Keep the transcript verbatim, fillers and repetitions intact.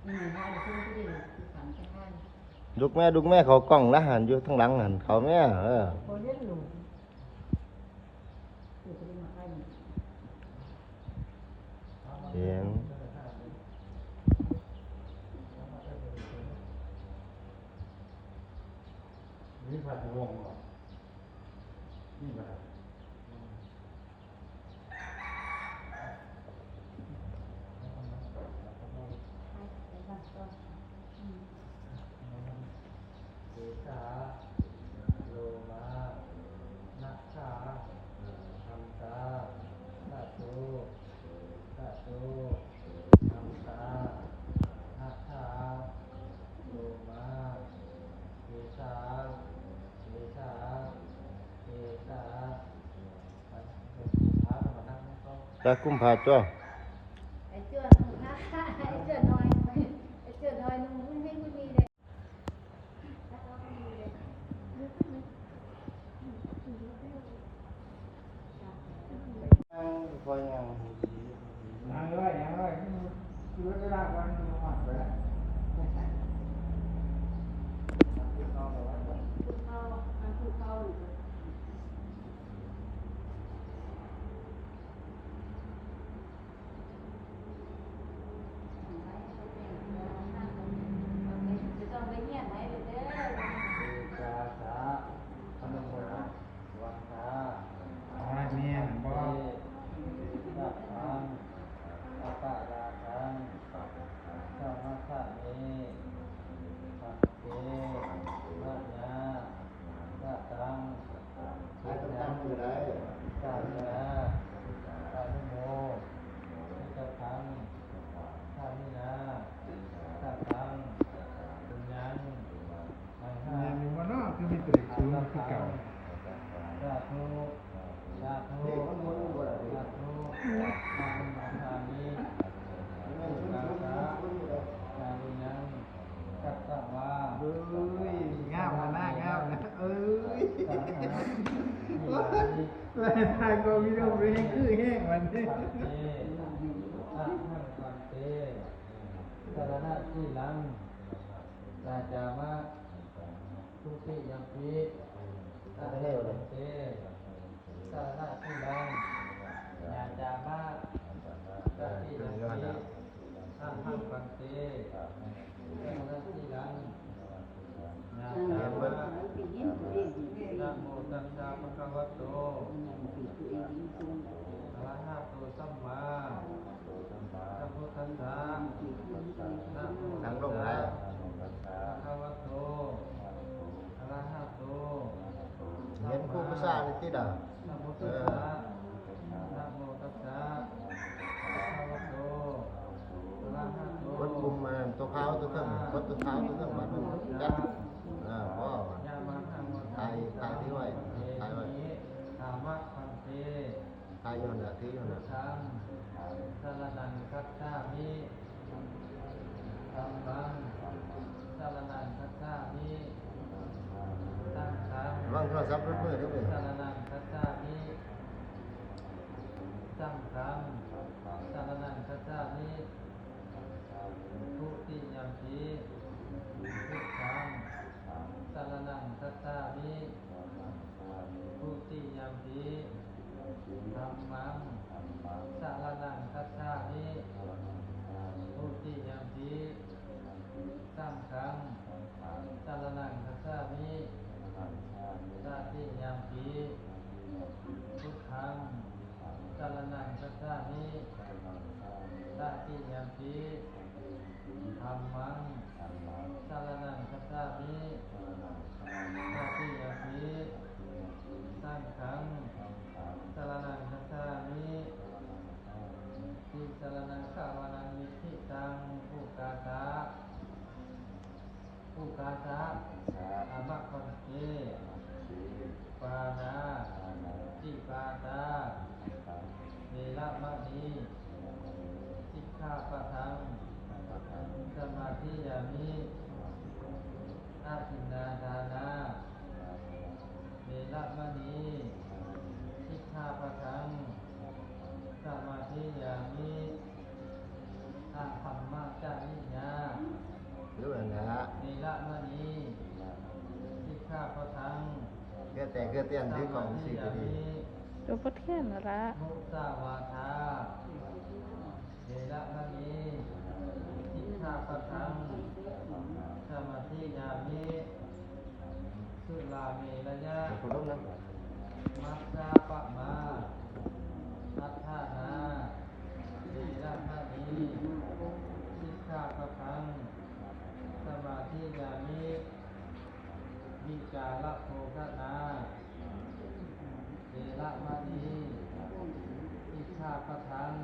ลูกแม่ ลูกแม่ เขากล้องนะ หันอยู่ทางหลัง หันเขาแม่ เออ เสียง นี่ผัดวงเหรอ นี่ผัด Kesā, lomā, nakhā, dantā, taco, taco, dantā, nakhā, lomā, kesā, kesā, kesā. ตากุมภาจ้ะ ไอ้เจ้าน้อย ไอ้เจ้าน้อย นุ่งไม่ ไม่มีเลย นั่งคอยนั่ง นั่งเลย นั่งเลย คือเวลาวันมันผ่านไปแล้ว จะต้องไปเฮียนไหนเด้อ Ukāsa, พนมมือนะ Vandhā, เอาไว้เมียนบ่ Sabbaṃ aparādhaṃ khamatha me, bhante, mayā kataṃ ให้ต้องตั้งมือได้ Kataṃ anumoditabbaṃ, sāminā sabbaṃ puññaṃ แม่นอยู่บ่เนาะ คือมีตัวเลขศูนย์คือเก่า Sādhu, sādhu, เลขมันหมุนบ่ได้ sādhu, anumodāmi, แม่นศูนย์ศูนย์ศูนย์ศูนย์บ่ได้ kāruññaṃ katvā. เอ้ย งามนะ งามนะ เอ้ย เลยทายก็มีเรื่องเร่งคือแห้งวันนี้ Bhante, ahaṃ bhante, saraṇasīlaṃ yācāma. Dutiyampi, ahaṃ bhante, saraṇasīlaṃ yācāma. Tatiyampi, ahaṃ bhante, saraṇasīlaṃ yācāma. เห็นบ่ Namo tassa bhagavato arahato sammā sambuddhassa. Namo นั่งลงหลาย tassa bhagavato arahato เห็นครูประชาเลยติดอ่ะ sambuddhassa. Namo tassa bhagavato arahato กดปุ่มอันนั้น ตัวขาวตัวเทิง กดตัวขาวตัวเทิง บาดมันจัด เออ พอ yamahaṃ vandhaṃ ถ่าย ถ่ายที่ไว้ ถ่ายไว้ Dhammaṃ bhante. ถ่ายอยู่หั่นแหละ ถืออยู่หั่นแหละ Buddhaṃ saraṇaṃ gacchāmi. Dhammaṃ saraṇaṃ gacchāmi. Saṅghaṃ ระวังโทรศัพท์หลุดมือเด้อ saraṇaṃ gacchāmi. Saṅghaṃ saraṇaṃ gacchāmi. Dutiyampi, buddhaṃ saraṇaṃ gacchāmi. Dutiyampi, dhammaṃ saraṇaṃ gacchāmi. Dutiyampi, saṅghaṃ saraṇaṃ gacchāmi. Tatiyampi, buddhaṃ saraṇaṃ gacchāmi. Tatiyampi, dhammaṃ saraṇaṃ gacchāmi. Tatiyampi, saṅghaṃ saraṇaṃ gacchāmi. Tisaraṇagamanaṃ niṭṭhitaṃ. Ukāsa, ukāsa, ahaṃ bhante, pāṇātipātā veramaṇī sikkhāpadaṃ samādiyāmi. Adinnādānā veramaṇī sikkhāpadaṃ samādiyāmi. Abrahmacariyā เพื่อแต่เพื่อเตี้ยนถือกล่องสิ samādiyāmi หลวงพ่อเทียนนั่นละ musāvādā veramaṇī sikkhāpadaṃ samādiyāmi. Surāmeraya เคารพนะ majjapamādaṭṭhānā veramaṇī sikkhāpadaṃ samādiyāmi. Vijānābhojanā veramaṇī sikkhāpadaṃ